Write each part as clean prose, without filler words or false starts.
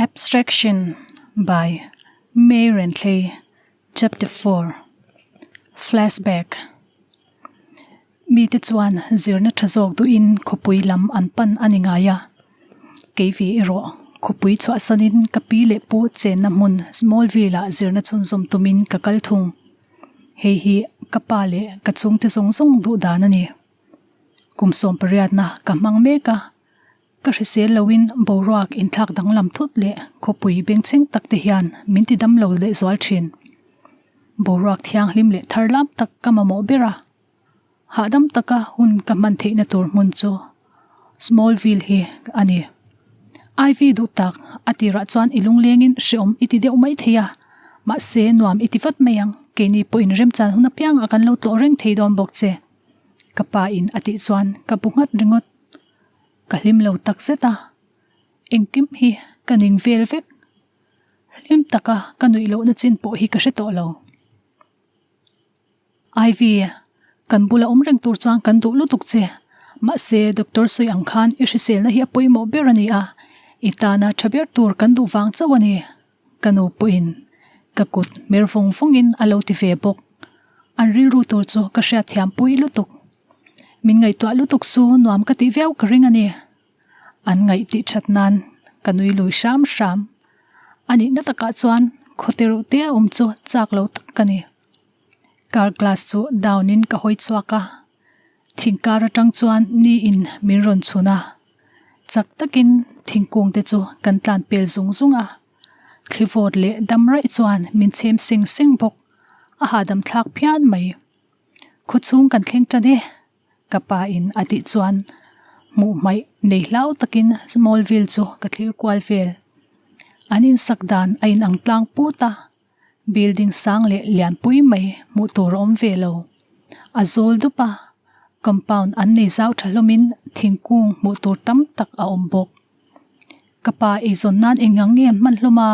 Abstraction by May Renthlei Chapter 4 Flashback Mite chuan zirna tha zawk duhin khawpui lam an pan a ni ngai a, kei ve erawh khawpui chhuahsanin ka pi leh pu chenna hmun Smallville ah zirna chhunzawm tumin ka kal thung. Hei hi ka pa leh ka chhungte zawng zawng duh dan a ni. Kum sawmpariatna ka hmang mek a. Ka hrisel loin boruak inthlak danglam thut leh khawpui bengchheng tak te hian min ti dam lo leh zual thin. Boruak thianghlim leh thar lam tak ka mamawh ber a, hahdam taka hun ka hman theihna tur hmun chu Smallville hi a ni. Ivy duh tak a tirah chuan i lunglengin hreawm i ti deuh mai thei a, mahse nuam i ti vat mai ang, keini pawhin remchan hun apiangah kan lo tlawh reng thei dawn bawk che, ka pa in a tih chuan ka bu nghat ringawt. Ka hlim lo tak zet a, engkim hi ka ning vel vek. Hlim taka ka nuih lohna chin pawh hi ka hre tawh lo. Ivy, kan bula awm reng tur chuan kan duh lutuk che. Mahse, doctor sawi ang khan i hriselna hi a pawimawh ber a ni a, i tana tha ber tur kan duh vang chauh a ni. Ka nu pawhin ka kut hmer vawng vawngin a lo ti ve bawk. An rilru tur chu ka hriatthiam pui lutuk. Min ngaihtuah lutuk chu nuam ka tih viau ka ring a ni. An ngaih tih that nan ka nui lui hram hram. A nihna takah chuan khawte ruh te a awm chu chak lo tak ka ni. Car glass chu down in ka hawi chhuak a. Thingkar atang chuan ni in min rawn chhun a. Chak takin thingkung te chu kan tlan pel zung zung a. Thli vawt leh dam raih chuan min chhem seng seng bawk. A hahdam thlak phian mai. Khawchhung kan thleng tan e, ka pa in a tih chuan hmuh hmaih nei hlau takin Smallville chu ka thlir kual vel. An insak dan a inang tlang put a, building sang leh lianpui mai hmuh tur a awm ve lo. A zawl dup a, compound an nei zau tha hlawmin thingkung hmuh tur tam tak a awm bawk. Ka pa eizawn nan eng ang nge an hman hlawm a?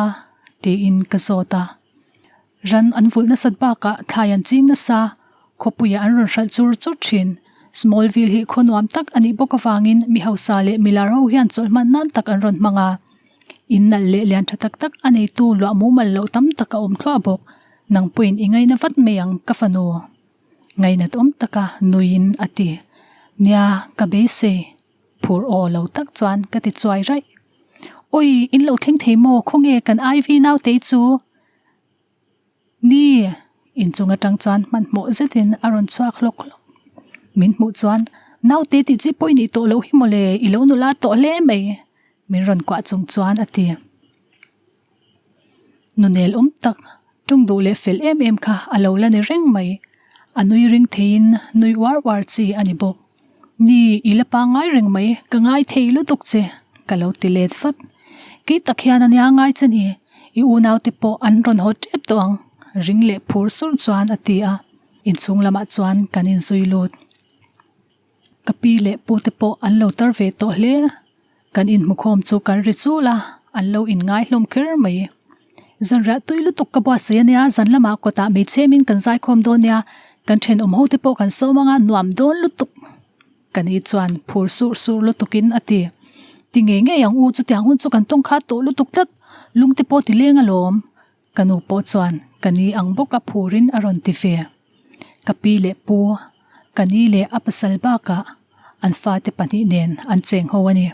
tiin ka zawt a. Ran an vulh nasat bakah thlai an ching nasa, khawpuiah an rawn hralh chur chur thin. Smallville hi khaw nuam tak a nih bawk avangin mi hausa leh milar ho hian chawlh hman nan tak an rawn hmang a. In nalh leh lian tha tak tak a neitu luah mumal loh tam tak a awm thluah bawk. Nang pawhin i ngaina vat mai ang ka fanu. Ngainat awm taka nuiin a ti. Nia, ka beisei. Phur aw lo tak chuan ka ti chuai raih. Awi, in lo thleng thei maw? Khawnge kan Ivy nautei chu? Ni! Inchung atang chuan hmanhmawh zetin a rawn chhuak hlawk hlawk. Min hmuh chuan, Naute tih chi pawh i nih tawh loh hi mawle, i lo nula tawh hle mai, min rawn kuah chung chuan a ti. Nunel awm tak, ṭawng duh leh fel em em kha a lo la ni reng mai. A nui ring theiin nui uar uar chi a ni bawk. Ni, i la pangngai reng mai, ka ngai thei lutuk che, ka lo ti let vat. Kei tak hian a nia ngai che ni, i unaute pawh an rawn haw ṭep tawh ang, ring leh phur surh chuan a ti a, inchhung lamah chuan kan inzui lut. Ka pi leh pute pawh an lo tar ve tawh hle. Kan inhmukhawm chu kan ri chul a, an lo inngai hlawm kher mai. Zanriah tui lutuk ka buatsaih a nia, zan lamah kawtah hmeichhe-min kan zaikhawm dawn nia, kan thenawm ho te pawh kan sawm anga nuam dawn lutuk. Ka ni chuan phur surh surh lutukin a ti. Ti ngei ngei ang u, chutiang hun chu kan tawng khat tawh lutuk tlat, lung te pawh ti leng alawm. Ka nu pawh chuan ka ni ang bawk a phurin a rawn ti ve. Ka pi leh pu, ka ni leh a pasal bakah an fate pahnih nen an cheng ho a ni.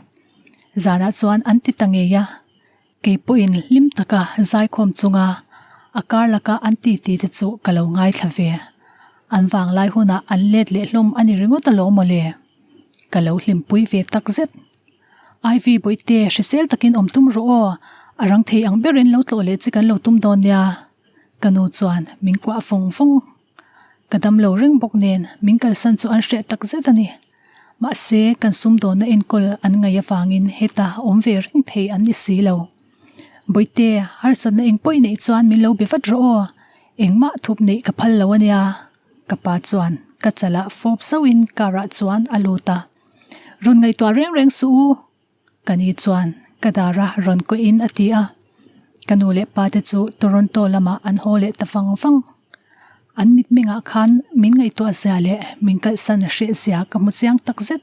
Zanah chuan an ti ta ngei a, kei pawhin hlim taka zaikhawm chunga a kar laka an ti ti te chu ka lo ngaithla ve. An vanglai hunah an let leh hlawm a ni ringawt alawm mawle. Ka lo hlimpui ve tak zet. Ivy Bawihte hrisel takin awm tum rawh aw, a rang thei ang berin lo tlawh leh che kan lo tum dawn nia. Ka nu chuan min kuah vawng vawng. Ka dam lo reng bawk nen min kalsan chu an hreh tak zet a ni. Mahse, kan sumdawnna enkawl an ngaih avangin heta awm ve reng thei an ni si lo. Bawihte, harsatna eng pawh i neih chuan min lo be vat rawh aw. Engmah thup neih ka phal lo a nia. Ka pa chuan ka chalah fawp zauhin car ah chuan a lut a. Rawn ngaihtuah reng reng suh u. Ka ni chuan ka dara rawn kuahin a ti a, ka nu leh pa te chu Toronto lamah an haw leh ta vang vang. An mitmengah khan min ngaihtuah zia leh min kalhsan hreh zia ka hmu chiang tak zet.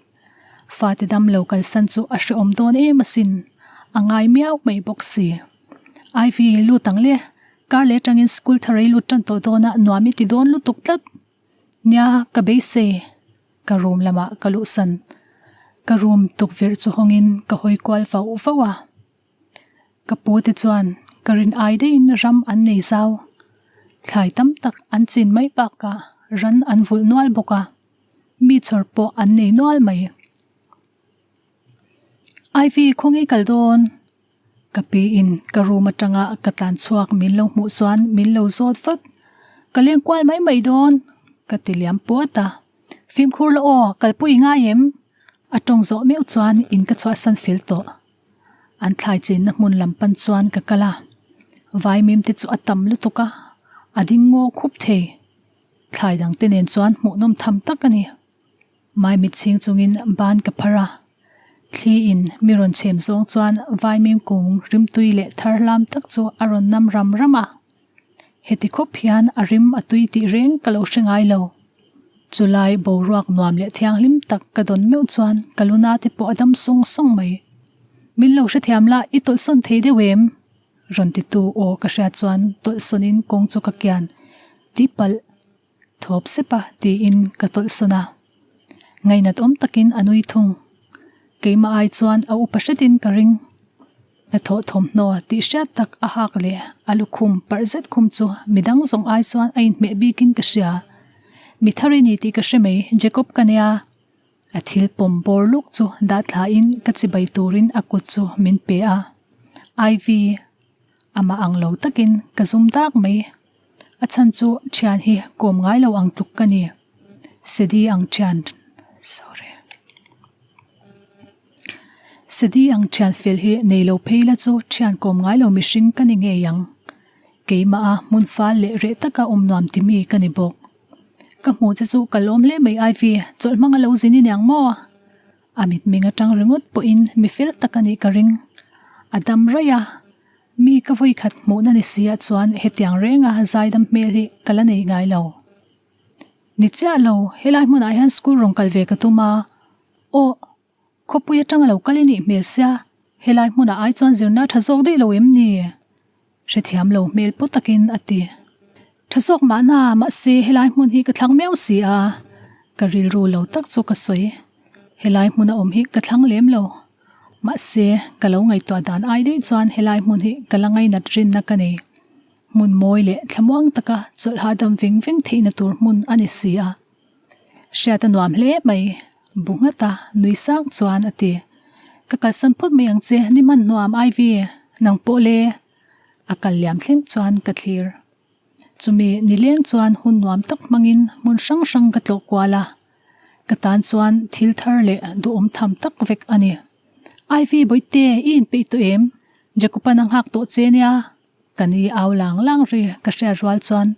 Fate dam lo kalsan chu a hrehawm dawn em asin. A ngai miau mai bawk si. Ivy lut ang le, kar leh atangin school thar ei lut tan tawh dawn a nuam i ti dawn lutuk tlat. Nia ka beisei ka room lamah ka luhsan. Ka room tukverh chu hawngin ka hawi kual vauh vauh a. Ka pu te chuan ka rin ai daihin ram an nei zau. Thlai tam tak an chin mai bakah ran an vulh nual bawk a, mi chhawr pawh an nei nual mai. Ivy khawnge kal dawn? Ka pi in ka room atanga ka tlan chhuak min lo hmuh chuan min lo zawt vat. Ka leng kual mai mai dawn ka ti liam puat a. Fimkhur la aw, kalpui i ngai em? A tawng zawh meuh chuan in ka chhuahsan fel tawh. An thlai chenna hmun lam pan chuan ka kal a, vaimim te chu a tam lutuk a, a ding ngaw khup thei. Thlai dang te nen chuan hmuhnawm tham tak a ni. Maimit chhing chungin ban ka phar a, thli in mi rawn chhem zawng chuan vaimim kung rimtui leh thar hlam tak chu a rawn nam ram ram a. Heti khawp hian a rim a tui tih reng ka lo hre ngai lo. Chulai boruak nuam leh thianghlim tak ka dawn meuh chuan ka luna te pawh a dam sawng sawng mai. Min lo hrethiam la, i tawlhsawn thei deuh em? Rawn titu aw ka hriat chuan tawlhsawnin kawng chu ka kian tih palh thawp sep a tiin ka tawlhsawn a. Ngainat awm takin a nui thung. Keimah ai chuan a upa hretin ka ring. Hnathawh thawmhnaw tih hriat tak a hak leh a lukhum parh zet khum chu midang zawng ai chuan a inhmeh bikin ka hria. Mi thar i ni tih ka hre mai, Jacob ka nia. A thil pawm bawr luk chu dah thlain ka chibai turin a kut chu min pe a. Ivy, amah ang lo takin ka zum dak mai. A chhan chu thian hi kawm ngai lo ang tluk ka ni. Sedi ang thian, sorry. Sedi ang thian fel hi nei lo phei la chu thian kawm ngai lo mihring ka ni ngei ang. Keimah a hmun fal leh reh taka awm nuam ti mi ka ni bawk. Ka hmuh che chu ka lawm hle mai Ivy, chawlh hmang a lo zin i niang maw? A mitmeng atang ringawt pawhin mi fel tak a nih ka ring. A dam raih a, mi ka vawi khat hmuhna ni si ah chuan hetiang renga zaidam hmel hi ka la nei ngai lo. Ni chiah lo, helai hmunah hian school rawn kal ve ka tum a, aw, khawpui atanga lo kal i nih hmel sia, helai hmunah ai chuan zirna tha zawk daih lo em ni? Hrethiam lo hmel pu takin a ti. Tha zawk mahna, mahse helai hmun hi ka thlang miau si a, ka rilru lo tak chu ka sawi. Helai hmuna awm hi ka thlang lem lo. Mahse, ka lo ngaihtuah dan ai daih chuan helai hmun hi ka la ngainat rinna ka nei. Hmun mawi leh thlamuang taka chawlh hahdam veng veng theihna tur hmun a ni si a. Hriat a nuam hle mai, bu nghat a, nui sang chuan a ti. Ka kalsan phawt mai ang che, ni hman nuam Ivy, nang pawh le. A kal liam thleng chuan ka thlir. Chumi nileng chuan hun nuam tak hmangin hmun hrang hrang ka tlawh kual a. Ka tan chuan thil thar leh duhawm tham tak vek a ni. Ivy Bawihte, i inpeih tawh em? Jacob-an a nghak tawh che nia. Ka ni au lang lang ri ka hriat rual chuan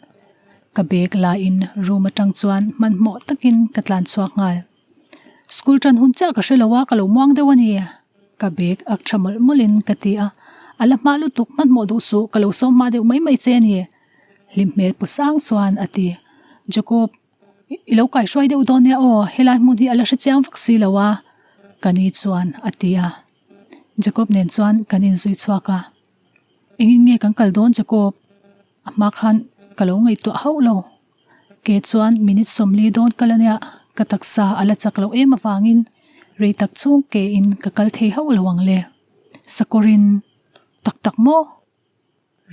ka bag la in room atang chuan hmanhmawh takin ka tlan chhuak nghal. School tan hun chiah ka hre lo a, ka lo muang deuh a ni. Ka bag ak tha mawlh mawlh in ka ti a, a la hma lutuk hmanhmawh duh suh ka lo sawm hma deuh mai mai che a ni. Hlim hmel pu sang chuan a ti. Jacob, i lo kaihruai deuh dawn nia aw, helai hmun hi a la hre chiang vak si lo a, ka ni chuan a ti a. Jacob nen chuan kan inzui chhuak a. Engin nge kan kal dawn Jacob? A hma khan ka lo ngaihtuah hauh lo. Ke chuan minute 40 dawn kal ania ka taksa a la chak loh em avangin rei tak chhung ke in ka kal thei hauh lo ang le. Sakawrin tak tak maw?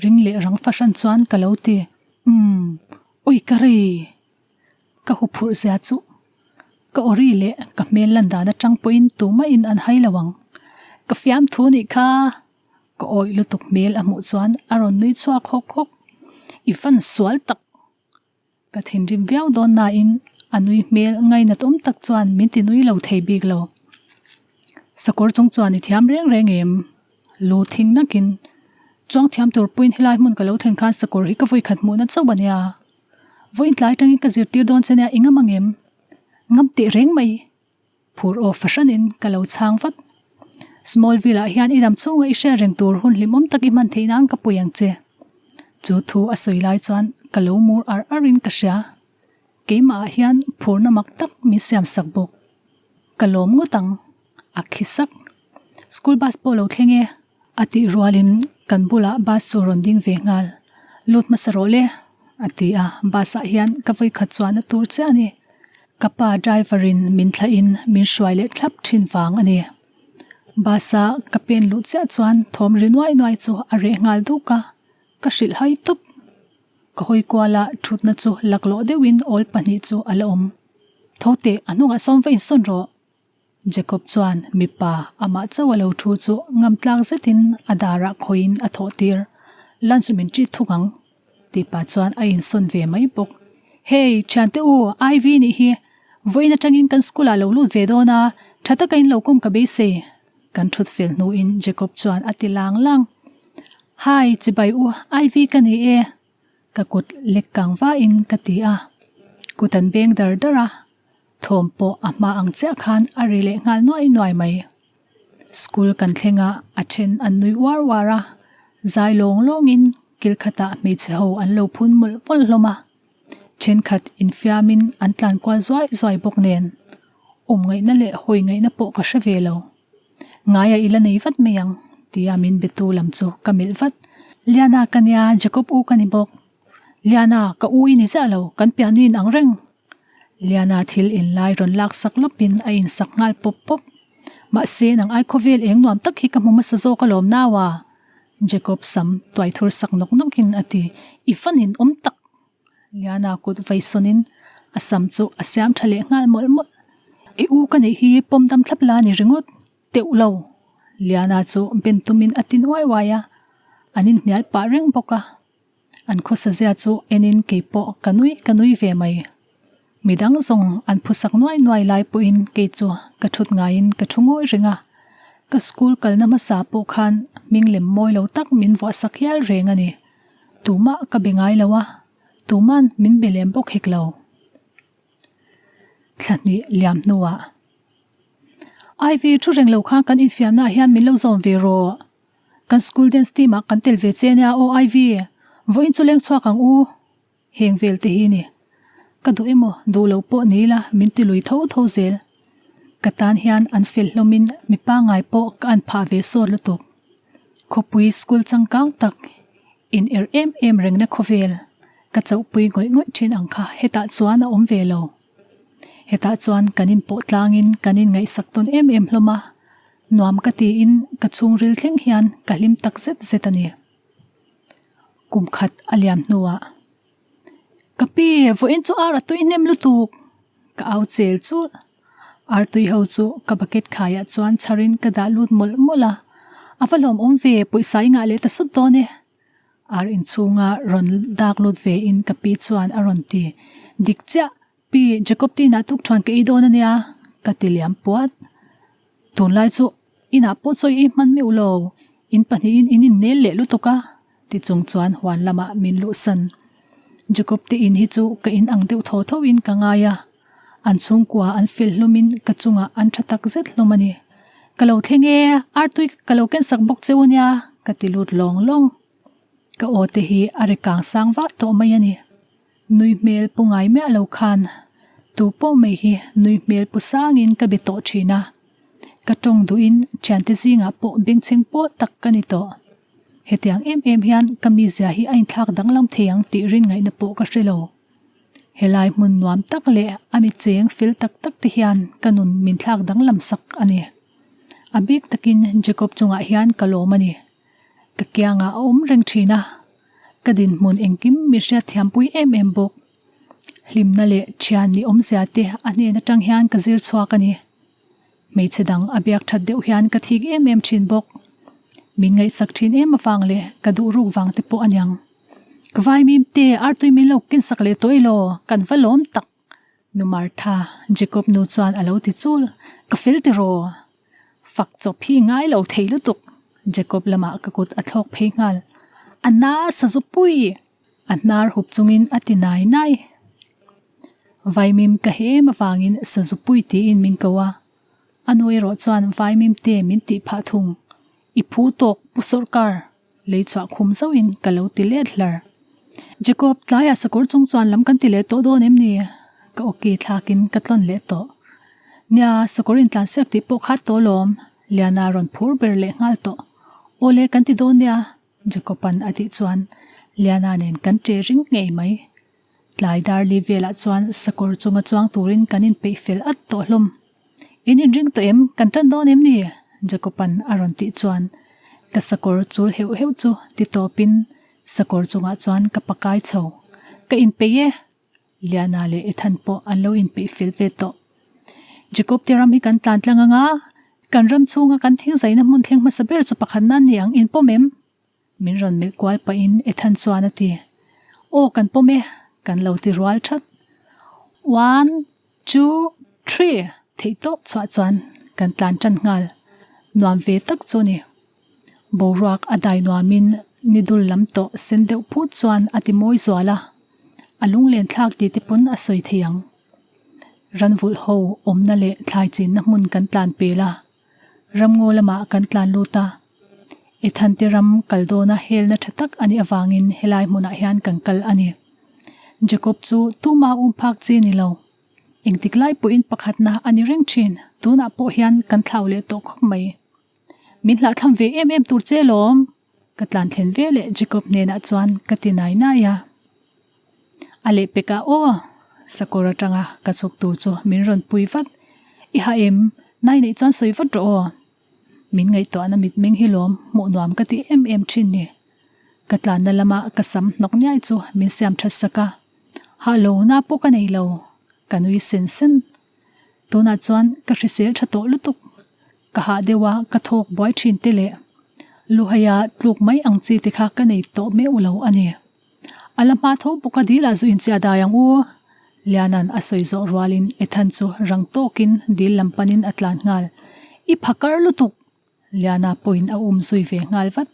Ring leh rang fahran chuan ka lo ti. Umm, ui ka rei! Ka huphurh zia chu ka awri leh ka hmel lan dan atang pawhin tumahin an hai lo ang. Ka fiamthu nih kha! Ka awih lutuk hmel a hmuh chuan a rawn nui chhuak hawk hawk. I fan sual tak! Ka thinrim viau dawn nain a nui hmel ngainat awm tak chuan min ti nui lo thei bik lo. Sakawr chung chuan i thiam reng reng em? Lu thing nakin chuang thiam tur puiin helai hmun ka lo thlen khan sakawr hi ka vawikhat hmuhna chauh a nia. Vawiin tlai atangin ka zirtir dawn che nia i ngam ang em? Ngam teh reng mai! Phur aw fahranin ka lo chhang vat. Smallville ah hian i dam chhunga i hriat reng tur hun hlimawm tak i hman theih nan ka pui ang che. Chu thu a sawi lai chuan ka lo mur ar ar in ka hria. Keimah ah hian phurna mak tak min siam sak bawk. Ka lawm ngawt ang. A khi sak. School bus pawh lo thleng e. A tih rualin kan bulah bus chu rawn ding ve nghal. Lut hmasa rawh le, a ti a, bus ah hian ka vawikhat chuan a tur chiah a ni. Ka pa driver in min thlah in min hruai leh thlap thin vang a ni. Bus a ka pen luh chiah chuan thawm ri nuai nuai chu a reh nghal duk a, ka hrilh hai tawp. Ka hawi kuala thutna chu laklawh deuhin awl pahnih chu a la awm. Tho teh, a hnungah sawn va insawn rawh. Jacob chuan mipa amah chauh a lo thu chu ngam tlak zetin a darah khawihin a thawh tir. Lunch min treat thung ang tih pah chuan a insawn ve mai bawk. Hey, thiante u, Ivy nih hi vawiin atangin kan school ah lo lut ve dawn a, tha taka in lo kawm ka beisei. Kan thut fel hnuin Jacob chuan a ti lang lang. Hi, chibai u, Ivy ka ni e. Ka kut lek kang vahin ka ti a, kut an beng dar dar a, thawm pawh a hma ang chiah khan a ri leh nghal nuai nuai mai. School kan thleng a, a then an nui uar uar a, zai lawng lawngin kil khatah hmeichhe ho an lo phun mawlh mawlh hlawm a, thenkhat infiamin an tlan kual zuai zuai bawk nen awm ngaihna leh hawi ngaihna pawh ka hre ve lo. Ngaia i la nei vat mai ang, tia min betu lam chu ka melh vat. Liana ka nia, Jacob u ka ni bawk. Liana, ka u i ni ziah lo, kan piahni in ang reng. Liana thil inlai rawn lak sak lawpin a insak nghal pawp pawp. Mahse, nang ai khawvel eng nuam tak hi ka hmu hmasa zawk alawm nau a, Jacob sam tuai thur sak nawk nawkin a ti. I fan in awm tak! Liana kut vaisawnin a sam chu a siam tha leh nghal mawlh mawlh. I u ka neih hi pawm dam thlap la ni ringawt teuh lo. Liana chu ben tumin a ti nuai uai a, an inhnial pah reng bawk a. An khawsa zia chu enin kei pawh ka nui ka nui ve mai. Midang zawng an phusak nuai nuai lai pawhin kei chu ka thut ngaiin ka thu ngawi reng a. Ka school kalna hmasa pawh khan hming lem mawi lo tak min vuahsak hial reng a ni. Tumah ka be ngai lo a, tuman min be lem bawk hek lo. Thla hnih liam hnuah Ivy thu reng lo khan kan infiamna ah hian min lo zawm ve rawh. Kan school dance team ah kan tel ve che nia aw Ivy, vawiin chu leng chhuak ang u. Heng vel te hi ni. Ka duh emaw duh lo pawh ni ila min ti lui tho tho zel. Ka tan hian an fel hlawmin mi pangngai pawh ka an phah ve sawt lutuk. Khawpui school changkang tak in er em em rengna khawvel ka chauhpui ngawih ngawih thin ang kha hetah chuan a awm ve lo. Hetah chuan kan inpawh tlangin kan inngaihsak tawn em em hlawm a, nuam ka tiin ka chhungril thleng hian ka hlim tak zet zet a ni. Kum khat a liam hnuah, Ka pi, vawiin chu ar a tui hnem lutuk! Ka au chel chulh. Ar tui ho chu ka bucket khaiah chuan chharin ka dah lut mawlh mawlh a. A va lawmawm ve, pawisa i ngah leh ta sawt dawn e. Ar inchhunga rawn dak lut ve in ka pi chuan a rawn ti, Dik chiah, pi, Jacob tinah tukthuan ka ei dawn a nia, ka ti liam puat. Tunlai chu Inah pawh chawi i hman meuh lo, in pahnihin in innel leh lutuk a, ti chung chuan huan lamah min luhsan. Jacob te in hi chu ka in ang deuh thaw tho in ka ngai a, an chhungkua an fel hlawmin ka chungah an tha tak zet hlawm a ni. Ka lo thleng e, artui ka lo kensak bawk che u nia, ka ti lut lawng lawng. Ka aw te hi a ri kang sang vah tawh mai a ni. Nui hmel pu ngai miah lo khan tu pawh mai hi nui hmel pu sangin ka be tawh thin a. Ka tawng duhin thiante zingah pawh bengchheng pawl tak ka ni tawh. Hetiang em em hian ka mizia hi a inthlak danglam thei ang tih rin ngaihna pawh ka hre lo. Helai hmun nuam tak leh a mi cheng fel tak tak te hian ka nun min thlak danglam sak a ni. A bik takin Jacob chungah hian ka lawm a ni. Ka kiangah a awm reng thin a, ka dinhmun engkim mi hriatthiampui em em bawk. Hlimna leh thian ni awmzia te a hnen atang hian ka zir chhuak a ni. Hmeichhe dang a biak that deuh hian ka thik em em thin bawk. Min ngaihsak thin em avang leh ka duh ruk vang te pawh a niang. Ka vaimim te artui min lo kinsak leh tawh elaw, kan va lawm tak. Nu Martha, Jacob nu chuan a lo ti chul, Ka fel tiraw? Fak chawp hi ngai lo thei lutuk. Jacob lamah ka kut a thlawk phei nghal. A na sazu pui! A hnar hup chungin a ti nai nai. Vaimim ka he em avangin sazu pui tiin min ko a. A nu erawh chuan vaimim te min tih phah thung. I phu tawk Pu Sawrkar! Lei chhuah khum zauhin ka lo ti let hlar. Jacob, tlaiah sakawr chung chuan lam kan ti leh tawh dawn em ni? Ka awki thlakin ka tlawn leh tawh. Nia, sakawr intlansiak tih pawh khat tawh lawm. Liana rawn phur ber leh nghal tawh. Awle kan ti dawn nia, Jacob-a'n a tih chuan Liana nen kan ṭe ring ngei mai. Tlai dar li velah chuan sakawr chunga chuang turin kan inpeih fel at tawh hlawm. In inring tawh em? Kan ṭan dawn em ni? Jacob-a'n a rawn tih chuan ka sakawr chul heuh heuh chu ti tawpin sakawr chungah chuan ka pakai chho. Ka inpeih e! Liana leh Ethan pawh an lo inpeih fel ve tawh. Jacob te ram hi kan tlan tlang anga, kan ram chhunga kan thing zaina hmun thleng hmasa ber chu pakhat nan ni ang, in pawm em? Min rawn melh kual pahin Ethan chuan a ti. Aw kan pawm e, kan lo ti rual that. One, two, three theih tawp chhuah chuan kan tlan tan nghal. Nuam ve tak chu a ni. Boruak a dai nuamin ni dul lam tawh sen deuh phut chuan a ti mawi zual a, a lunglen thlak ti te pawn a sawi thei ang. Ranvulh ho awmna leh thlai chinna hmun kan tlan pel a, ramngaw lamah kan tlan lut a. Ethante ram kal dawna helna tha tak a nih avangin helai hmunah hian kan kal a ni. Jacob chu tuma um phak chi ni lo. Engtik lai pawhin pakhatna a ni reng thin, tunah pawh hian kan thlau leh tawh khawp mai. Min hlahthlam ve em em tur che lawm, ka tlan thlen ve leh Jacob hnenah chuan ka ti nai nai a. A leh pekah aw, sakawr atanga ka chhuk tur chu min rawn pui vat. I hah em? Nai neih chuan sawi vat rawh aw. Min ngaihtuahna mitmeng hi lawm hmuh nuam ka ti em em thin ni. Ka tlanna lama ka sam hnawk niai chu min siam that sak a. Hah lo na pawh ka nei lo, ka nui sen sen. Tunah chuan ka hrisel tha tawh lutuk. Ka hah deuh a, ka thawk buai thin te leh Luhaia tluk mai ang chi te kha ka nei tawh meuh lo a ni. A la hma tho bawk a dil ah zu inchiah dai ang u. Liana'n a sawi zawh rualin Ethan chu rang tawkin dil lam panin a tlan nghal. I phakar lutuk! Liana pawhin a um zui ve nghal vat.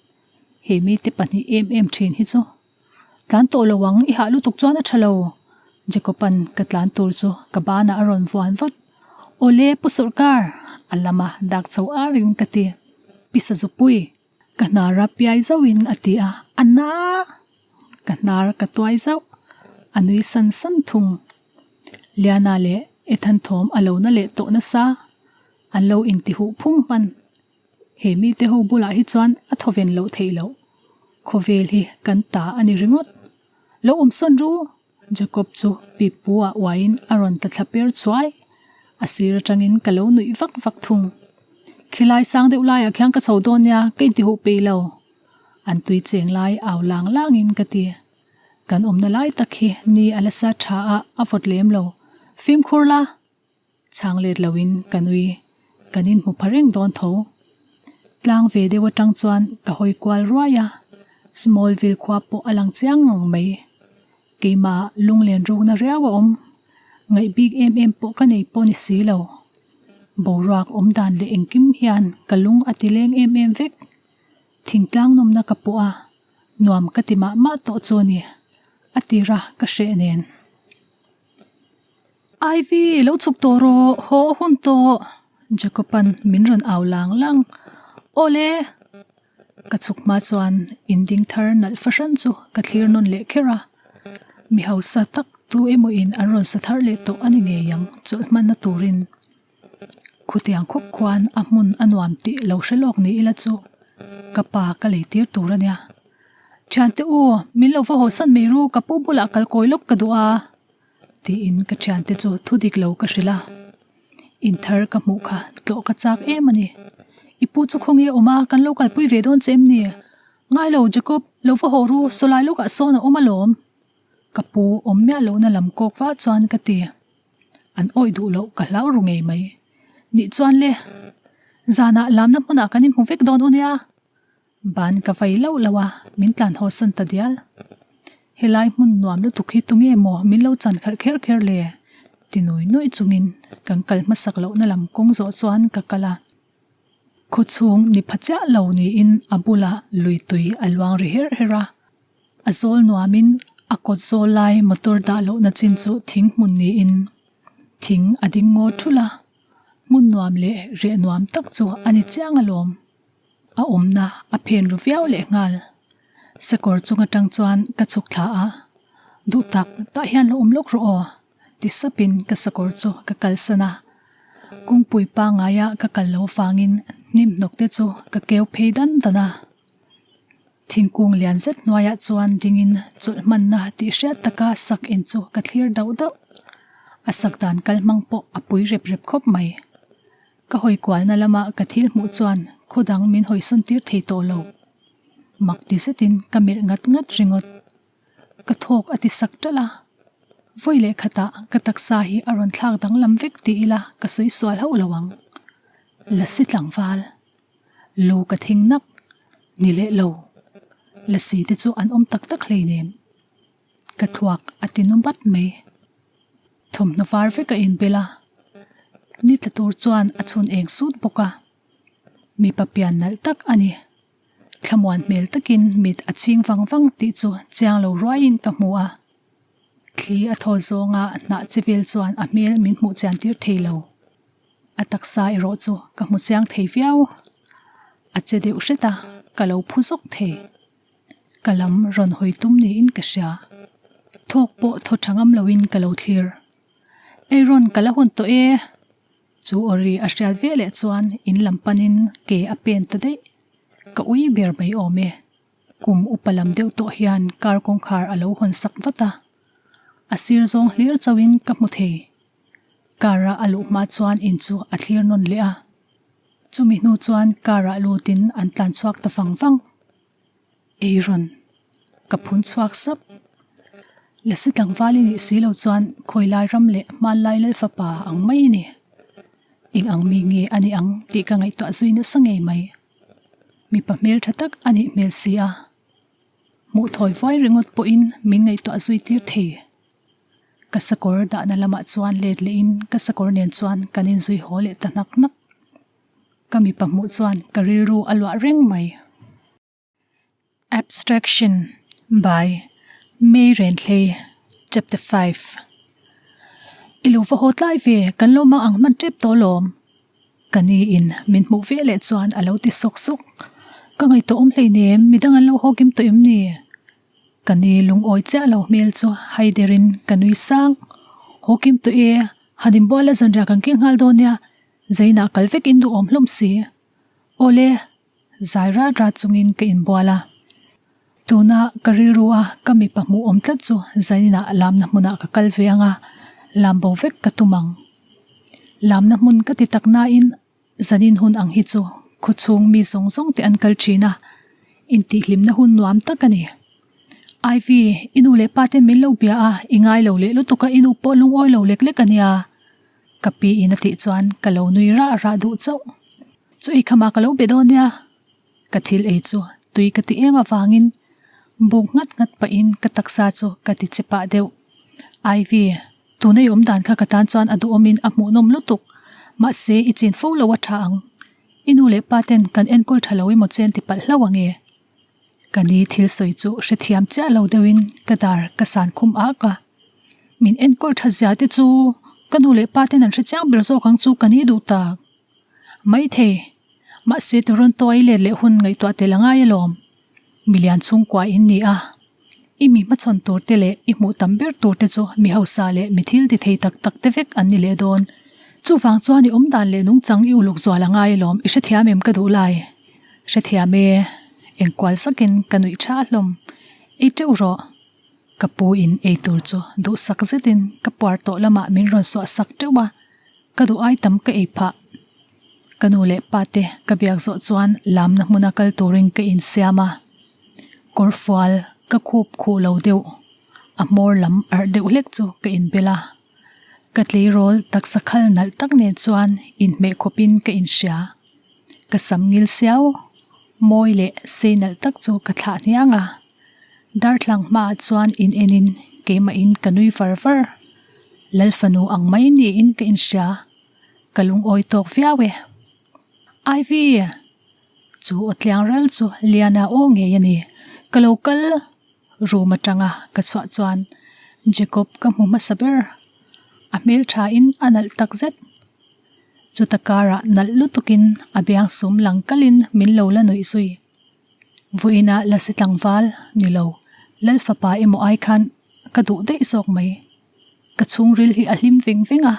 He mite pahnih em em thin hi chu. Tlan tawh lo ang, i hah lutuk chuan a tha lo. Jacob-a'n ka tlan tur chu ka banah a rawn vuan vat. Awle Pu Sawrkar! A lama dak chho arin ka ti. Pi Sazupui! Ka hnar a piai zauhin a ti a, a na! Ka hnar ka tuai zauh. A nui san san thung. Liana leh Ethan thawm a lo na leh tawh nasa. An lo intihuh phung hman. He mite ho bulah hi chuan a thawven loh theih loh. Khawvel hi kan ta a ni ringawt. Lo awm sawn ru! Jacob chu pipu ah uaiin a rawn ta thla per chuai. A sir atangin ka lo nuih vak vak thung. Khilai sang deuh laiah khian ka chho dawn nia, ka intihuh peih lo. An tui cheng lai au lang langin ka ti. Kan awmna lai tak hi ni a la sa tha a, a vawt lem lo. Fimkhur la! Chhang let loin ka nui, kan inhmu pha reng dawn tho. Tlang ve deuh atang chuan ka hawi kual ruai a, Smallville khua pawh a lang chiang ngang mai. Keimah lunglen rukna riau a awm, ngaih bik em em pawh ka nei pawh ni si lo. Boruak awm dan leh engkim hian ka lung a ti leng em em vek. Thingtlang nawmna ka pawh a, nuam ka ti mah mah tawh chu a ni, a tira ka hreh nen. Ivy, lo chhuk tawh rawh, haw a hun tawh, Jacob-a'n min rawn au lang lang. Awle! Ka chhuk hma chuan in ding thar nalh fahran chu ka thlir nawn leh kher a. Mi hausa tak tu emaw in an rawn sa thar leh tawh a ni ngei ang chawlh hmanna turin. Khutiang khawp khuan a hmun a nuam tih lo hre lawk ni ila chu ka pa ka lei tir tur a nia. Thiante u, min lo va haw san mai ru, ka pu bulah kal kawi lawk ka duh a. Tiin ka thiante chu thu dik lo ka hrilh a, in thar ka hmuh kha tlawh ka chak em a ni. I pu chu khawnge awm a, kan lo kalpui ve dawn che em ni? Ngai lo Jacob, lo va haw ru, sawlai lawkah sawn a awm alawm. Ka pu awm miah lohna lam kawk vah chuan ka ti. An awih duh loh ka hlau ru ngei mai. Nih chuan le, zanah lamna hmunah kan inhmu vek dawn u nia. Ban ka vai loh loh a, min tlan haw san ta dial. Helai hmun nuam lutuk hi tunge maw min lo chan khalh kher kher le? ti nui nui chungin kan kal hmasak lohna lam kawng zawh chuan ka kal a. Khawchhung ni pha chiah lo niin a bulah lui tui a luang ri her her a. A zawl nuamin a kawt zawl lai motor dah lohna chin chu thing hmun niin thing a ding ngaw thulh a. Hmun nuam leh reh nuam tak chu a ni chiang alawm. A awmna a phen ru viau leh nghal. Sakawr chung atang chuan ka chhuk thla a, Duh tak, tah hian lo awm lawk rawh aw, ti sapin ka sakawr chu ka kalsan a. Kungpui pangaia ka kal lo vangin hnim hnawk te chu ka keu phei dan dan a. Thingkung lian zet hnuaiah chuan dingin chawlh hmanna tih hriat taka sak in chu ka thlir dauh dauh. A sak dan kal hmang pawh a pui rep rep khawp mai. Ka hawi kualna lama ka thil hmuh chuan khaw dang min hawisawn tir thei tawh lo. Mak ti zetin ka melh ngat ngat ringawt. Ka thawk a ti sak ṭalh a. Vawi leh khatah ka taksa hi a rawn thlak danglam vek ti ila ka sawi sual hauh lo ang. Lasi tlangval. Lu ka thing nak. Ni leh lo. Lasi te chu an awm tak tak hleinem. Ka thluak a ti nu bat mai. Thawmhnaw var vek a inbel a. Ni tla tur chuan a chhun eng sut bawk a. Mipa pian nalh tak a ni. Thlamuan hmel takin mit a chhing vang vang tih chu chiang lo ruaiin ka hmu a. Thli a thaw zawnga hnah che vel chuan a hmel min hmuh chian tir thei lo. A taksa erawh chu ka hmu chiang thei viau. A che deuh hret a, ka lo phu zawk thei. Ka lam rawn hawi tum niin ka hria. Thawk pawh thaw tha ngam loin ka lo thlir. Ei rawn ka la hun tawh e. Chu awri a hriat ve leh chuan in lam panin ke a pen ta daih. Ka ui ber mai awm e. Kum upa lam deuh tawh hian car kawngkhar a lo hawn sak vat a. A sir zawng hlir chauhin ka hmu thei. Car a a luh hma chuan in chu a thlir nawn leh a. Chumi hnu chuan car ah lutin an tlan chhuak ta vang vang. Ei rawn ka phun chhuak sap. Lasi tlangval i nih si lo chuan khawilai ram leh hmanlai Lalfapa ang mai i ni. Eng ang mi nge a nih ang tih ka ngaihtuah zui nasa ngei mai. Mipa hmeltha tak a nih hmel si a. Hmuh thawi vuai ringawt pawhin min ngaihtuah zui tir thei. Ka sakawr dahna lamah chuan let lehin ka sakawr nen chuan kan inzui haw leh ta hnak hnak. Ka mipa hmuh chuan ka rilru a luah reng mai. Abstraction by May Renthlei Chapter 5 I lo va haw tlai ve, kan lo mang ang hman tep tawh lawm. Ka ni in min hmuh ve leh chuan a lo ti sawk sawk. Ka ngaihtuah awm hleinem, midang an lo haw kim tawh em ni? Ka ni lungawi chiah lo hmel chu haider in ka nui sang. Haw kim tawh e, han inbual a zanriah kan keng nghal dawn nia, Zainah kal vek in duhawm hlawm si. Awle, zai rat rat chungin ka inbual a. Tuna ka rilru a ka mipa hmuh awm tlat chu Zainah lamna hmunah ka kal ve ang a, lam bo vek ka tum ang. Lamna hmun ka ti tak nain Zanin hun ang hi chu khawchhung mi zawng zawng te an kal thin a, intihhlimna hun nuam tak a ni. Ivy, i nu leh pa ten min lo bia a, i ngai lo leh lutuk a, i nu pawh lungawi lo lek lek a nia. Ka pi in a tih chuan ka lo nui rah rah duh chauh. Chu ei khamah ka lo be dawn nia. Ka thil ei chu tui ka ti em avangin buk nghat nghat pahin ka taksa chu ka ti che pah deuh. Ivy, tuna i awm dan kha ka tan chuan a duhawmin a hmuhnawm lutuk. Mahse i chin fo lo a tha ang. I nu leh pa ten kan enkawl tha lo emaw chen ti palh hlauh ange. Ka ni thil sawi chu hrethiam chiah lo deuhin ka dar ka san khum ak a. Min enkawl tha zia te chu ka nu leh pa ten an hre chiang ber zawk ang chu ka ni duh tak maithei. Mahse Toronto a i let leh hun ngaihtuah tel a ngai alawm. Milian chhungkua in ni a. I mi hmachhawn tur te leh i hmuh tam ber tur te chu mi hausa leh mi thil ti thei tak tak te vek an ni leh dawn. Chuvang chuan i awmdan leh nungchang i uluk zual a ngai alawm i hrethiam em ka duh lai. Hrethiam e, engkual sakin ka nuih tha hlawm. Ei teuh rawh. Ka pu in ei tur chu duhsak zetin ka puar tawh lamah min rawn suah sak teuh a, ka duh ai tam ka ei phah. Ka nu leh pa te ka biak zawh chuan lamna hmuna kal turin ka insiam a, kawrfual ka khup khuh lo deuh, a hmawr lam arh deuh hlek chu ka inbel a. Ka tleirawl taksa khal nalh tak nen chuan inhmeh khawpin ka inhria. Ka sam ngil siau, mawi leh sei nalh tak chu ka thlah hniang a. Darthlang hmaah chuan in enin keimahin ka nui var var. Lalfanu ang mai niin ka inhria. Ka lungawi tawk viau e. Ivy! Chu aw tliang ral chu Liana aw ngei a ni. Ka lo kal room atanga ka chhuah chuan Jacob ka hmu hmasa ber. A hmelthain a nalh takzet. Chuta karah nalh lutukin a biang sum lang kalin min lo la nuih zui. Vawiinah Lasi tlangval ni lo, Lal fapa emaw ai khan ka duh daih zawk mai. Ka chhungril hi a hlim veng veng a,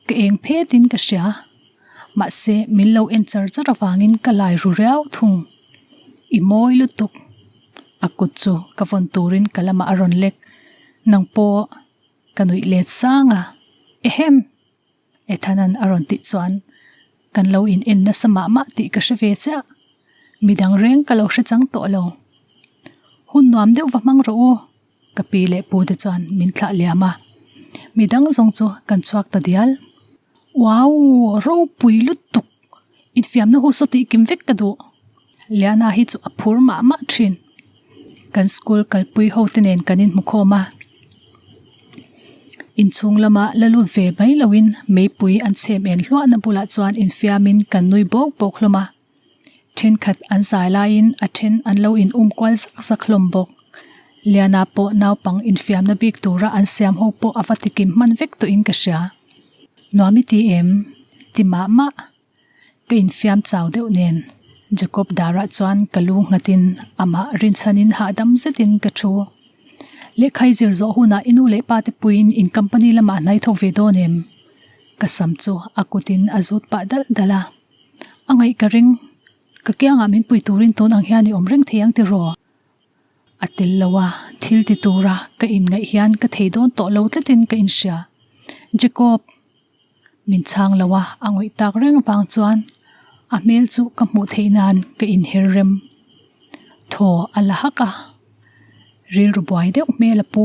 ka eng phetin ka hria. Mahse, min lo en char char avangin ka lai ru riau thung. I mawi lutuk. A kut chu ka vawn turin ka lamah a rawn lek. Nang pawh ka nuih let sang a. Ehem! Ethan-a'n a rawn tih chuan kan lo in en nasa mah mah tih ka hre ve chiah. Midang reng ka lo hre chang tawh lo. Hun nuam deuh va hmang rawh u, ka pi leh pu te chuan min thlah liam a. Midang zawng chu kan chhuak ta dial. Wow! Ropui lutuk! Infiamna hu saw tih kim vek ka duh. Liana hi chu a phur mah mah thin. Kan school kalpui ho te nen kan inhmu khawm a. Inchhung lama la lut ve mai loin meipui an chhem en hluahna bulah chuan infiamin kan nui bawk bawk hlawm a. Thenkhat an zai laiin a then an lo in um kual zak zak hlawm bawk. Liana pawh naupang infiamna bik tura an siam ho pawh a va tikim hman vek tawhin ka hria. Nuam i ti em? Ti mah mah. Ka infiam chau deuh nen Jacob darah chuan ka lu nghatin amah rinchhanin hahdam zetin ka thu. Lehkha i zir zawh hunah i nu leh pa te puiin in company lamah hnai thawk ve dawn em? Ka sam chu a kutin a zut pah dalh dalh a. A ngaih ka ring. Ka kiangah min pui turin tun ang hian i awm reng thei ang tiraw? A tel lo a, thil ti tura ka inngaih hian ka thei dawn tawh lo tlatin ka inhria. Jacob! Min chhang lo a, a ngawih tak reng avang chuan a hmel chu ka hmuh theih nan ka inher rem. Thaw a la hak a, rilru buai deuh hmel a pu.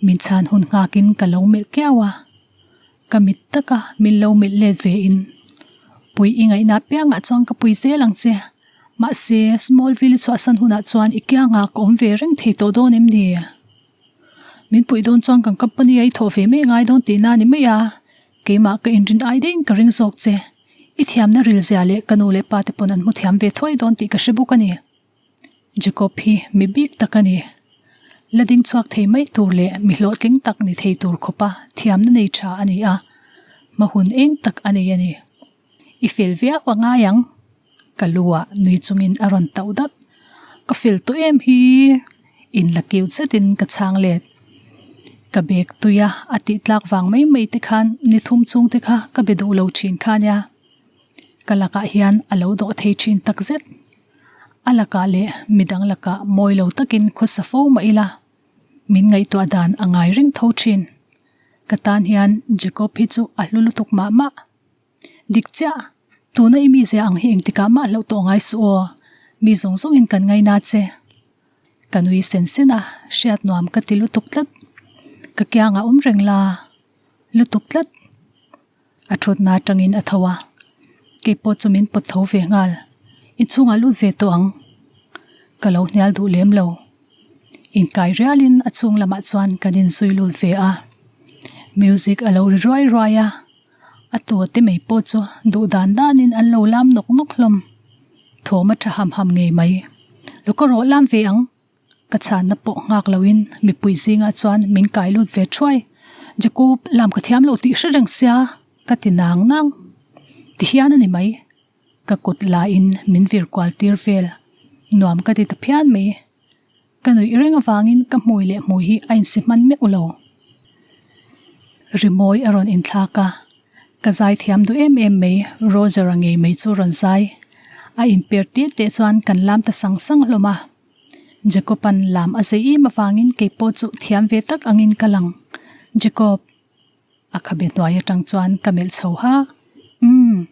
Min chhan hun nghakin ka lo melh kiau a, ka mit taka min lo melh let ve in, Pui i ngaihna piangah chuan ka pui zel ang che, mahse Smallville i chhuahsan hunah chuan i kiangah ka awm ve reng thei tawh dawn em ni? Min puih dawn chuan kan company a i thawh ve mai ngai dawn tihna a ni mai a, keimah ka inrin ai daihin ka ring zawk che. I thiamna ril zia leh ka nu leh pa te pawn an hmu thiam ve thuai dawn tih ka hre bawk a ni. Jacob hi mi bik tak a ni. La ding chhuak thei mai tur leh mi hlawhtling tak ni thei tur khawpa thiamna nei tha a ni a, hma hun eng tak a nei a ni. I fel viau a ngai ang. Ka lu ah nui chungin a rawn tauh dat. Ka fel tawh em hi! In la kiu zetin ka chhang let. Ka bag tui a a tih tlak vang mai mai te khan ni thum chung te kha ka be duh lo thin kha nia. Ka lakah hian a lo dawh thei thin tak zet. A lakah leh midang lakah mawi lo takin khawsa fo mah ila min ngaihtuah dan a ngai reng tho thin. Ka tan hian Jacob hi chu a hlu lutuk mah mah. Dik chiah, tuna i mizia ang hi engtikah mah hlauh tawh ngai suh aw, mi zawng zawngin kan ngaina che. Ka nui sen sen a, hriat nuam ka ti lutuk tlat. Ka kiangah awm reng la lutuk tlat. A thutna atangin a tho a, keipawh chu min pawt tho ve nghal. Inchhungah lut ve tawh ang. Ka lo hnial duh lem lo. Inkai rialin a chhung lamah chuan kan inzui lut ve a. Music a lo ri ruai ruai a. A tua te mai pawh chu duh dan danin an lo lam nawk nawk hlawm. Thawm a tha ham ham ngei mai. Lo ka rawh lam ve ang. Ka chhanna pawh nghak loin mipui zingah chuan min kai lut ve thuai. Jacob, lam ka thiam lo tih hre reng sia, ka ti nang nang. Ti hian a ni mai. Ka kut lain min vir kual tir vel. Nuam ka ti ta phian mai. Ka nuih reng avangin ka hmui leh hmui hi a insi hman meuh lo. Rimawi a rawn inthlak a, ka zai thiam duh em em mai Roger-a ngei mai chu rawn zai. A inper tir teh chuan kan lam ta sang sang hlawm a. Jacob-a'n lam a zei em avangin kei pawh chu thiam ve tak angin ka lang. Jacob! A khabe hnuai atang chuan ka melh chho ha. Umm.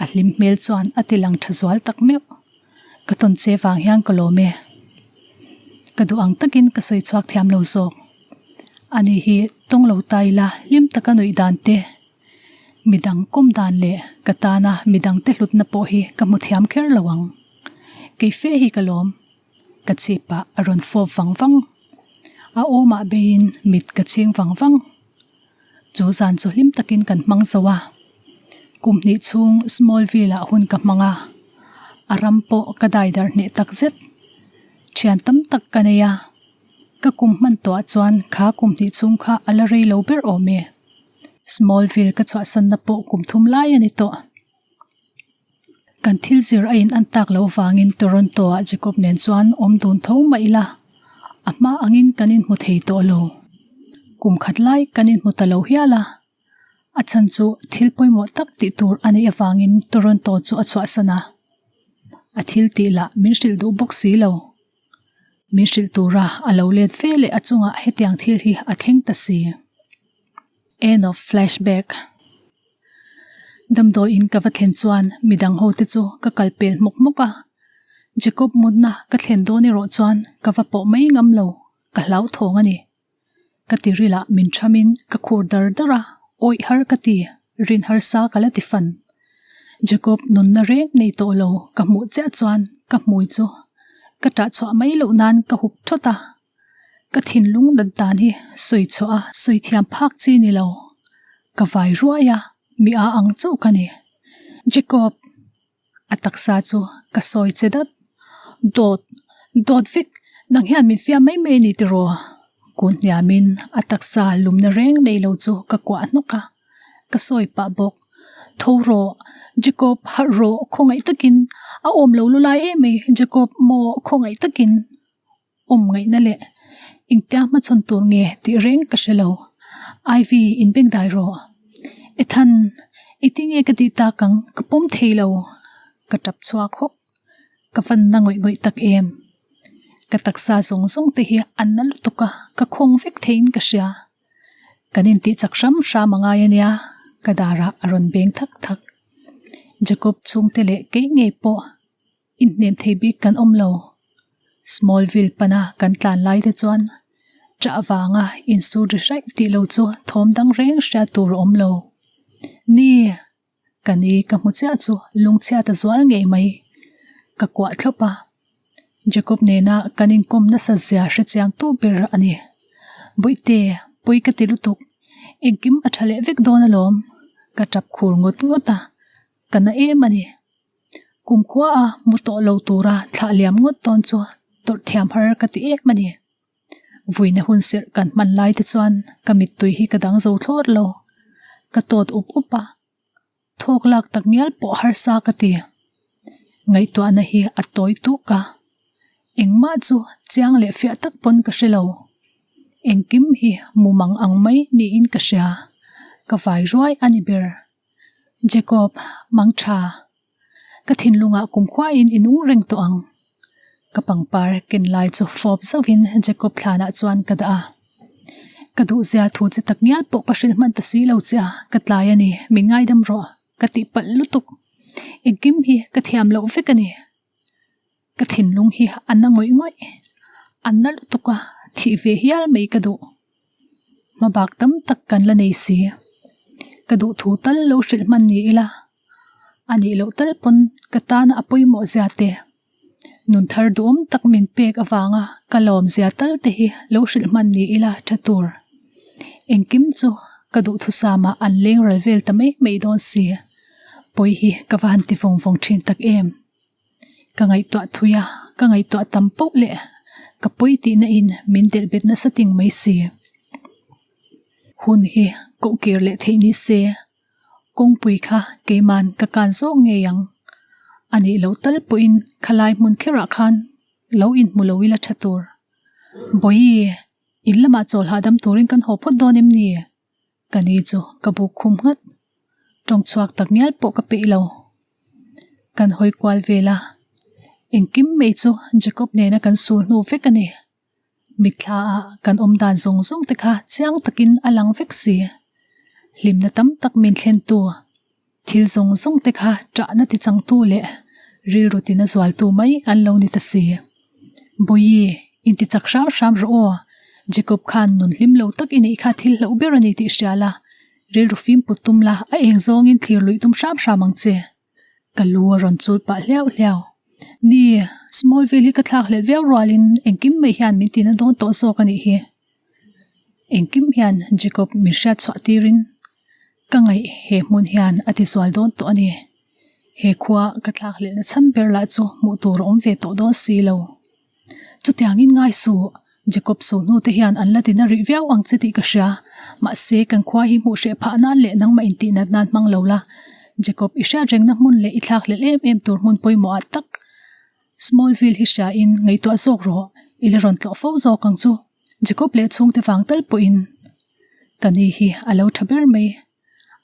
A hlim hmel chuan a ti lang tha zual tak meuh. Ka tawn che vang hian ka lawm e. Ka duh ang takin ka sawi chhuak thiam lo zawk. Ani hi tawng lo ta ila hlim taka nuih dan te, midang kawm dan leh ka tana midang te hlutna pawh hi ka hmu thiam kher lo ang. Kei fe hi ka lawm. Ka chhip ah a rawn fawp vang vang. A awmah beiin mit ka chhing vang vang. Chu zan chu hlim takin kan hmang zo a. Kum hnih chhung Smallville ah hun ka hmang a. A ram pawh ka dai darh hneh tak zet. Thian tam tak ka nei a. Ka kum hman tawhah chuan kha kum hnih chhung kha a la rei lo ber awm e. Smallville ka chhuahsanna pawh kum thum lai a ni tawh. Kan thil zir a in an tak loh vangin Toronto ah Jacob nen chuan awm dun tho mah ila, a hma angin kan inhmu thei tawh lo. Kum khat lai kan inhmu ta lo hial a, a chhan chu thil pawimawh tak tih tur a neih avangin Toronto chu a chhuahsan a, a thil tih lah min hrilh duh bawk si lo. Min hrilh tura a lo let ve leh a chungah hetiang thil hi a thleng ta si. End of flashback. Damdawiin ka va thlen chuan midang ho te chu ka kal pel hmawk hmawk a. Jacob mutna ka thlen dawn erawh chuan ka va pawh mai ngam lo, ka hlauthawng a ni. Ka ti rilah min thamin ka khur dar dar a, awih har ka ti, rin harsa ka la ti fan. Jacob nunna reng nei tawh lo ka hmuh chiah chuan ka hmui chu ka ṭah chhuah mai loh nan ka hup thawt a, ka thinlung dat dan hi sawi chhuah a sawi thiam phak chi ni lo, ka vai ruai a, mi a ang chauh ka ni. Jacob! A taksa chu ka sawi che dat. Dawt, dawt vek, nang hian min fiam mai mai a ni tiraw? Kun hniamin a taksa lumna reng nei lo chu ka kuah hnawk a, ka sawi pah bawk. Tho rawh, Jacob, harh rawh, khawngaih takin, a awm lo lulai em mai, Jacob, maw, khawngaih takin. Awm ngaihna leh engtia hmachhawn tur nge tih reng ka hre lo. Ivy, inbeng dai rawh. Ethan, engtin nge ka tih tak ang, ka pawm thei lo. Ka tap chhuak hawk. Ka van na ngawih ngawih tak em. Ka taksa zawng zawng te hi an na lutuk a, ka khawng vek theiin ka hria. Kan intih chak hram hram a ngai a nia, ka darah a rawn beng thak thak. Jacob chhungte leh kei ngei pawh Inhnem thei bik kan awm lo. Smallville pana kan tlan lai te chuan ṭah avanga insur ri hraih tih lo chu thawm dang reng hriat tur a awm lo. Ni, ka ni ka hmu chiah chu lungchhiat a zual ngei mai. Ka kuah thlawp a, Jacob nena kan inkawm nasa zia hre chiang tu ber a ni. Bawihte, pawi ka ti lutuk, engkim a ṭha leh vek dawn alawm, ka ṭap khur ngawt ngawt a, ka na em a ni. Kumkhua a mu tawh lo tura thlah liam ngawt dawn chu tawrh thiam har ka ti em a ni. Vuina hun serh kan hman lai te chuan ka mittui hi ka dang zo thlawt lo. Ka tawt up up a, thawk lak tak ngial pawh harsa ka ti. Ngaihtuahna hi a tawi tuk a, engmah chu chiang leh fiah tak pawn ka hre lo. Engkim hi mumang ang mai niin ka hria, ka vai ruai a ni ber. Jacob, mang tha. Ka thinlungah kumkhuain i nung reng tawh ang. Ka pangpar ken lai chu fawp zauhin Jacob thlanah chuan ka dah a. Ka duhzia thu che tak ngial pawh ka hrilh hman ta si lo che a, ka tlai a ni, min ngaidam rawh, ka tihpalh lutuk. Engkim hi ka thiam loh vek a ni. Ka thinlung hi a na ngawih ngawih, a na lutuk a, thih ve hial mai ka duh. Hmabak tam tak kan la nei si. Ka duh thu tal lo hrilh hman ni ila, a nih loh tal pawn ka tana a pawimawh zia te, nun thar duhawm tak min pek avanga ka lawm zia tal te hi lo hrilh hman ni ila tha tur. Engkim chu ka duhthusama an leng ral vel ta mai mai dawn si. Pawi hi ka va han ti vawng vawng thin tak em. Ka ngaihtuah thui a, ka ngaihtuah tam poh leh ka pawi tihna in min delh bet nasa ting mai si. Hun hi koh kir leh theih ni se, kawngpui kha keiman ka kan zawk ngei ang. A nih loh tal pawhin khalai hmun kherah khan lo inhmu lo ila tha tur. Bawihi, in lamah chawl hahdam turin kan haw phawt dawn em ni? Ka ni chu ka buk khum nghat. Tawng chhuak tak ngial pawh ka peih lo. Kan hawi kual vel a, engkim mai chu Jacob nena kan sul hnu vek a ni. Mitthla ah kan awm dan zawng zawng te kha chiang takin a lang vek si. Hlimna tam tak min thlen tu, thil zawng zawng te kha ṭahna ti changtu leh rilru tina zualtu mai an lo ni ta si. Bawihi, inti chak hram hram rawh aw, Jacob khan nun hlim lo tak i neih kha thil hlauh ber a ni tih hria la, Rilru fim put tum la, a eng zawngin thlir luih tum hram hram ang che. Ka lu a rawn chul pah hliau hliau. Ni, Smallville hi ka thlak hlelh viau rualin engkim mai hian min tina dawn tawh zawk a nih hi. Engkim hian Jacob min hriat chhuah tirin ka ngaih he hmun hian a ti zual dawn tawh a ni. He khua ka thlak hlelhna chhan ber lah chu hmuh tur a awm ve tawh dawn si lo. Chutiangin ngai suh, Jacob Suhnu te hian an la tina rih viau ang che tih ka hria. Mahse, kan khua hi hmuh hreh phah nan leh nangmah intih nat nan hmang lo la. Jacob, i hriat rengna hmun leh i thlak hlelh em em tur hmun pawimawh ah tak Smallville hi hria in ngaihtuah zawk rawh, i la rawn tlawh fo zawk ang chu. Jacob leh chhungte vang tal pawhin ka ni hi a lo tha ber mai.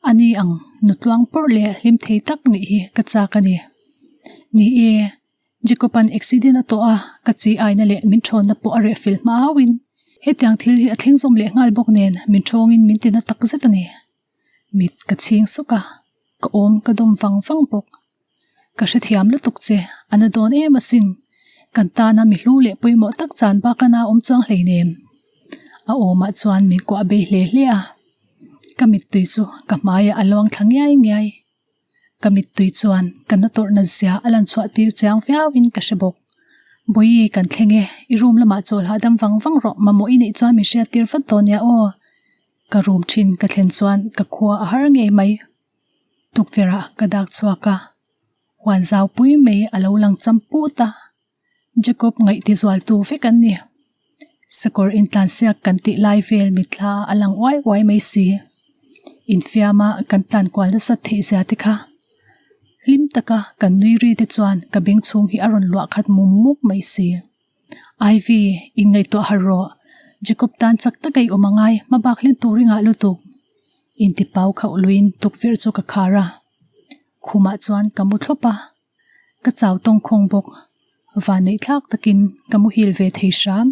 A ni ang, nutluang pawrh leh hlim thei tak nih hi ka chak a ni. Ni e. Jacob-a'n accident a tawh a, ka chi aina leh min thawnna pawh a reh fel hma hauhin hetiang thil hi a thleng zawm leh nghal bawk nen min thawngin min tina tak zet a ni. Mit ka chhing sawk a, ka awm ka dawm vang vang bawk. Ka hrethiam lutuk che, a na dawn em asin. Kan tana mi hlu leh pawimawh tak chan bak a na awm chuang hleinem. A awmah chuan min kuah bei hle hle a, ka mittui chu ka hmaiah a luang thla ngiai ngiai. Ka mittui chuan ka na tawrh nat zia a lan chhuah tir chiang viau in ka hre bawk. Bawihi kan thleng e, i room lamah chawl hahdam vang vang rawh, mamawh i neih chuan min hriat tir vat dawn nia aw. Ka room thin ka thlen chuan ka khua a har ngei mai. Tukverh ah ka dak chhuak a, huan zau pui mai a lo lang cham put a. Jacob ngaihti zualtu vek an ni. Sakawr intlansiak kan tih lai vel mitthla a lang uai uai mai si. Infiama kan tlan kual nasat theih zia te kha. Hlim taka kan nui ri te chuan ka beng chhung hi a rawn luah khat mum mup mai si. Ivy, inngaihtuah har rawh. Jacob tan chak taka i awm angai, hmabak hlen tur i ngah lutuk. Intipau khauh luiin tukverh chu ka khar a. Khumah chuan ka mu thlawp a. Ka chau tawngkhawng bawk. Vanneih thlak takin ka muhil ve thei hram.